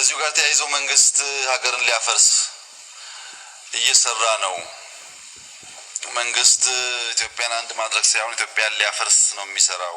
ከዚሁ ጋር ተያይዞ መንግስት ሀገርን ሊያፈርስ እየሰራ ነው። መንግስት ኢትዮጵያን አንድ ማድረግ ሳይሆን ኢትዮጵያን ሊያፈርስ ነው የሚሰራው።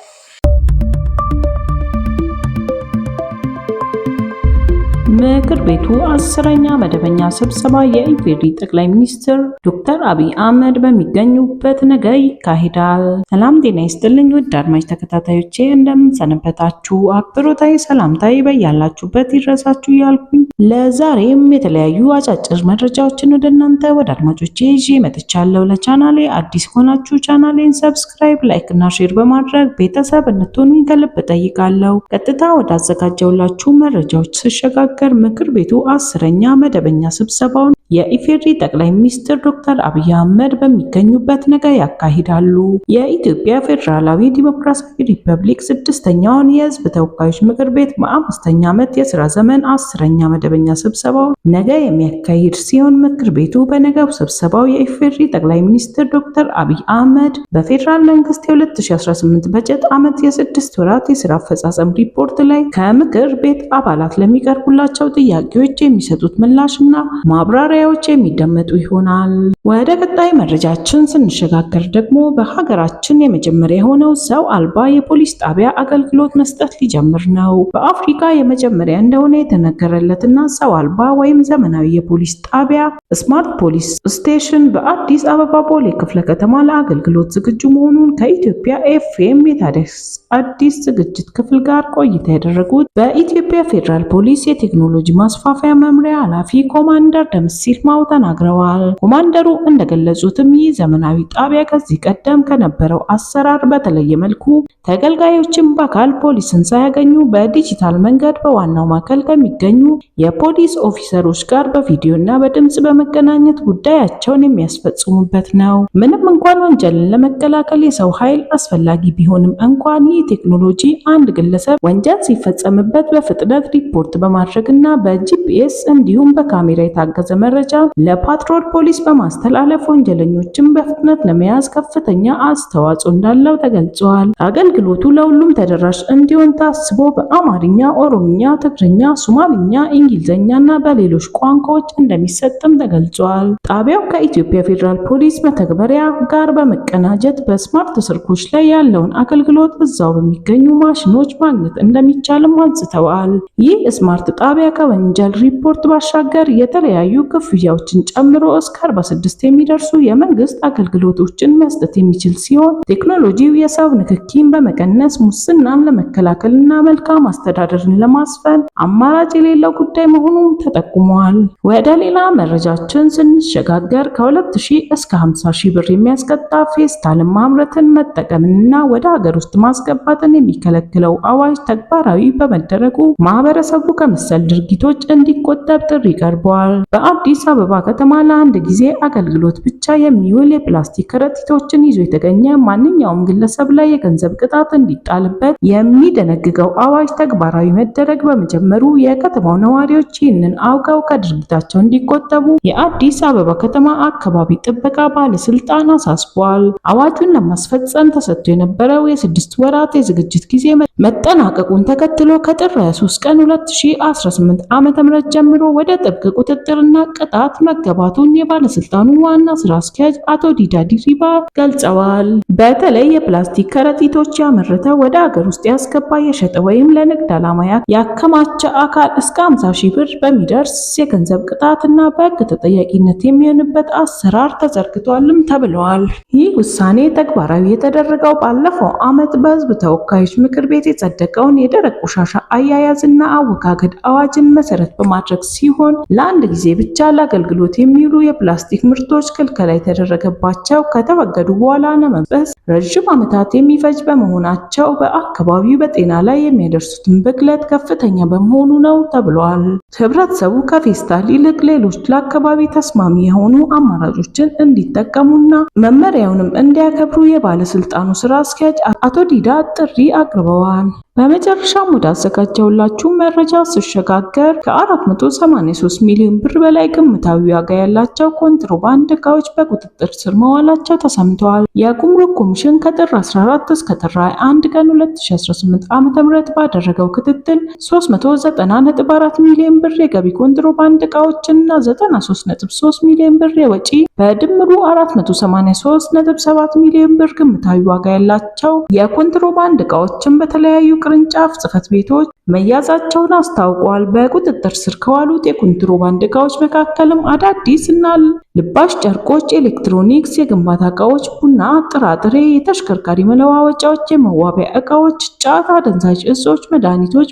ምክር ቤቱ 10ኛ መደበኛ ስብሰባ የኢፌዴሪ ጠቅላይ ሚኒስትር ዶክተር አብይ አህመድ በሚገኙበት ነገ ይካሄዳል። ሰላም ጤና ይስጥልኝ ውድ አድማጭ ተከታታዮቼ፣ እንደምን ሰነበታችሁ? አክብሮታዊ ሰላምታዬ በያላችሁበት ይድረሳችሁ እያልኩኝ ለዛሬም የተለያዩ አጫጭር መረጃዎችን ወደ እናንተ ወደ አድማጮቼ ይዤ መጥቻለሁ። ለቻናሌ አዲስ ከሆናችሁ ቻናሌን subscribe፣ like እና share በማድረግ ቤተሰብ እንድትሆኑኝ ከልብ እጠይቃለሁ። ቀጥታ ወዳዘጋጀሁላችሁ መረጃዎች ስሸጋገር ምክር ቤቱ 10ኛ መደበኛ ስብሰባውን የኢፌዴሪ ጠቅላይ ሚኒስትር ዶክተር አብይ አህመድ በሚገኙበት ነገ ያካሂዳሉ። የኢትዮጵያ ፌዴራላዊ ዲሞክራሲያዊ ሪፐብሊክ 6ኛውን የሕዝብ ተወካዮች ምክር ቤት በ5ኛ ዓመት የስራ ዘመን 10ኛ መደበኛ ስብሰባውን ነገ የሚያካሂድ ሲሆን፣ ምክር ቤቱ በነገው ስብሰባው የኢፌዴሪ ጠቅላይ ሚኒስትር ዶክተር አብይ አህመድ በፌዴራል መንግስት የ2018 በጀት ዓመት የ6 ወራት የስራ አፈጻጸም ሪፖርት ላይ ከምክር ቤት አባላት ለሚቀርቡላቸው ጥያቄዎች የሚሰጡት ምላሽና ማብራሪያዎች የሚደመጡ ይሆናል። ወደ ቀጣይ መረጃችን ስንሸጋገር ደግሞ በሀገራችን የመጀመሪያ የሆነው ሰው አልባ የፖሊስ ጣቢያ አገልግሎት መስጠት ሊጀምር ነው። በአፍሪካ የመጀመሪያ እንደሆነ የተነገረለትና ሰው አልባ ወይም ዘመናዊ የፖሊስ ጣቢያ smart police station በአዲስ አበባ ቦሌ ክፍለ ከተማ ለአገልግሎት ዝግጁ መሆኑን ከኢትዮጵያ ኤፍኤም የታዲያስ አዲስ ዝግጅት ክፍል ጋር ቆይታ ያደረጉት በኢትዮጵያ ፌዴራል ፖሊስ የቴክኖሎጂ ማስፋፊያ መምሪያ ኃላፊ ኮማንደር ደምስ ይልማው ተናግረዋል። ኮማንደሩ እንደገለጹትም ይህ ዘመናዊ ጣቢያ ከዚህ ቀደም ከነበረው አሰራር በተለየ መልኩ ተገልጋዮችን በአካል ፖሊስን ሳያገኙ በዲጂታል መንገድ በዋናው ማዕከል ከሚገኙ የፖሊስ ኦፊሰሮች ጋር በቪዲዮ እና በድምጽ በመገናኘት ጉዳያቸውን የሚያስፈጽሙበት ነው። ምንም እንኳን ወንጀልን ለመከላከል የሰው ኃይል አስፈላጊ ቢሆንም እንኳን ይህ ቴክኖሎጂ አንድ ግለሰብ ወንጀል ሲፈጸምበት በፍጥነት ሪፖርት በማድረግ እና በ GPS እንዲሁም በካሜራ የታገዘ መረጃ ለፓትሮል ፖሊስ በማስተላለፍ ወንጀለኞችን በፍጥነት ለመያዝ ከፍተኛ አስተዋጽኦ እንዳለው ተገልጿል። አገልግሎቱ ለሁሉም ተደራሽ እንዲሆን ታስቦ በአማርኛ፣ ኦሮምኛ፣ ትግርኛ፣ ሶማልኛ፣ እንግሊዝኛ እና በሌሎች ቋንቋዎች እንደሚሰጥም ተገልጿል። ጣቢያው ከኢትዮጵያ ፌዴራል ፖሊስ መተግበሪያ ጋር በመቀናጀት በ smart ስልኮች ላይ ያለውን አገልግሎት እዛው በሚገኙ ማሽኖች ማግኘት እንደሚቻልም አንስተዋል። ይህ smart ጣቢያ ከወንጀል ሪፖርት ባሻገር የተለያዩ ክፍያዎችን ጨምሮ እስከ 46 የሚደርሱ የመንግስት አገልግሎቶችን መስጠት የሚችል ሲሆን፣ ቴክኖሎጂው የሰው ንክኪን በመቀነስ ሙስናን ለመከላከልና መልካም አስተዳደርን ለማስፈን አማራጭ የሌለው ጉዳይ መሆኑ ተጠቁሟል። ወደ ሌላ መረጃችን ስንሸጋገር ከ2000 እስከ 50 ሺህ ብር የሚያስቀጣ ፌስታልን ማምረትን፣ መጠቀምንና ወደ ሀገር ውስጥ ማስገባትን የሚከለክለው አዋጅ ተግባራዊ በመደረጉ ማህበረሰቡ ከመሰል ድርጊቶች እንዲቆጠብ ጥሪ ቀርቧል። በአዲስ አበባ ከተማ ለአንድ ጊዜ አገልግሎት ብቻ የሚውል የፕላስቲክ ከረጢቶችን ይዞ የተገኘ ማንኛውም ግለሰብ ላይ የገንዘብ ቅጣት እንዲጣልበት የሚደነግገው አዋጅ ተግባራዊ መደረግ በመጀመሩ የከተማው ነዋሪዎች ይህንን አውቀው ከድርጊታቸው እንዲቆጠቡ የአዲስ አበባ ከተማ አካባቢ ጥበቃ ባለስልጣን አሳስቧል። አዋጁን ለማስፈጸም ተሰጥቶ የነበረው የ6 ወራት የዝግጅት ጊዜ መጠናቀቁን ተከትሎ ከጥር 23 ቀን 2018 ዓ.ም ጀምሮ ወደ ጥብቅ ቁጥጥርና ቅጣት መገባቱን የባለስልጣኑ ዋና ስራ አስኪያጅ አቶ ዲዳ ዲሪባ ገልጸዋል። በተለይ የፕላስቲክ ከረጢቶች ያመረተ፣ ወደ አገር ውስጥ ያስገባ፣ የሸጠ ወይም ለንግድ ዓላማ ያከማቸ አካል እስከ 50 ሺህ ብር በሚደርስ የገንዘብ ቅጣት እና በሕግ ተጠያቂነት የሚሆንበት አሰራር ተዘርግቷልም ተብለዋል። ይህ ውሳኔ ተግባራዊ የተደረገው ባለፈው ዓመት በሕዝብ ተወካዮች ምክር ቤት የጸደቀውን የደረቅ ቆሻሻ አያያዝና አወጋገድ አዋጅን መሰረት በማድረግ ሲሆን፣ ለአንድ ጊዜ ብቻ ለአገልግሎት የሚውሉ የፕላስቲክ ምርቶች ክልከላ የተደረገባቸው ከተወገዱ በኋላ ለመበስበስ ረዥም ዓመታት የሚፈጅ በመሆናቸው በአካባቢው በጤና ላይ የሚያደርሱትን ብክለት ከፍተኛ በመሆኑ ነው ተብሏል። ህብረተሰቡ ከፌስታል ይልቅ ሌሎች ለአካባቢ ተስማሚ የሆኑ አማራጮችን እንዲጠቀሙና መመሪያውንም እንዲያከብሩ የባለስልጣኑ ስራ አስኪያጅ አቶ ዲዳ ጥሪ አቅርበዋል። በመጨረሻም ወዳዘጋጀውላችሁ መረጃ ስሸጋገር ከ483 ሚሊዮን ብር በላይ ግምታዊ ዋጋ ያላቸው ኮንትሮባንድ ዕቃዎች በቁጥጥር ስር መዋላቸው ተሰምተዋል። የጉምሩክ ኮሚሽን ከጥር 14 እስከ ጥር 21 ቀን 2018 ዓ.ም ባደረገው ክትትል 390.4 ሚሊዮን ብር የገቢ ኮንትሮባንድ ዕቃዎችንና 93.3 ሚሊዮን ብር የወጪ በድምሩ 483.7 ሚሊዮን ብር ግምታዊ ዋጋ ያላቸው የኮንትሮባንድ ዕቃዎችን በተለያዩ ቅርንጫፍ ጽሕፈት ቤቶች መያዛቸውን አስታውቋል። በቁጥጥር ስር ከዋሉት የኮንትሮባንድ ዕቃዎች መካከልም አዳዲስ እና ልባሽ ጨርቆች፣ ኤሌክትሮኒክስ፣ የግንባታ ዕቃዎች፣ ቡና፣ ጥራጥሬ፣ የተሽከርካሪ መለዋወጫዎች፣ የመዋቢያ ዕቃዎች፣ ጫት፣ አደንዛዥ እጾች፣ መድኃኒቶች፣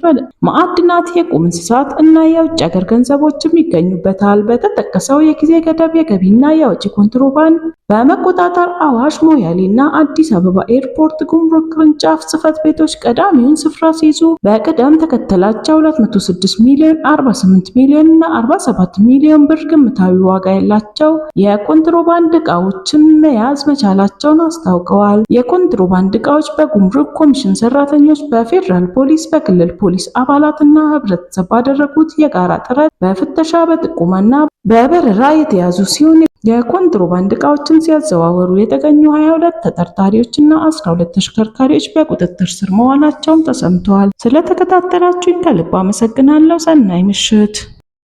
ማዕድናት፣ የቁም እንስሳት እና የውጭ ሀገር ገንዘቦችም ይገኙበታል። በተጠቀሰው የጊዜ ገደብ የገቢና የወጪ ኮንትሮባንድ በመቆጣጠር አዋሽ፣ ሞያሌ እና አዲስ አበባ ኤርፖርት ጉምሩክ ቅርንጫፍ ጽሕፈት ቤቶች ቀዳሚውን ስፍራ ሲይዙ በቅደም ተከተላቸው 206 ሚሊዮን፣ 48 ሚሊዮን እና 47 ሚሊዮን ብር ግምታዊ ዋጋ ያላቸው የኮንትሮባንድ ዕቃዎችን መያዝ መቻላቸውን አስታውቀዋል። የኮንትሮባንድ ዕቃዎች በጉምሩክ ኮሚሽን ሰራተኞች፣ በፌዴራል ፖሊስ፣ በክልል ፖሊስ አባላት እና ህብረተሰብ ባደረጉት የጋራ ጥረት በፍተሻ፣ በጥቆማና በበረራ የተያዙ ሲሆን የኮንትሮባንድ ዕቃዎችን ሲያዘዋውሩ የተገኙ 22 ተጠርጣሪዎች እና 12 ተሽከርካሪዎች በቁጥጥር ስር መዋላቸውም ተሰምተዋል። ስለተከታተላችሁኝ ከልብ አመሰግናለሁ። ሰናይ ምሽት።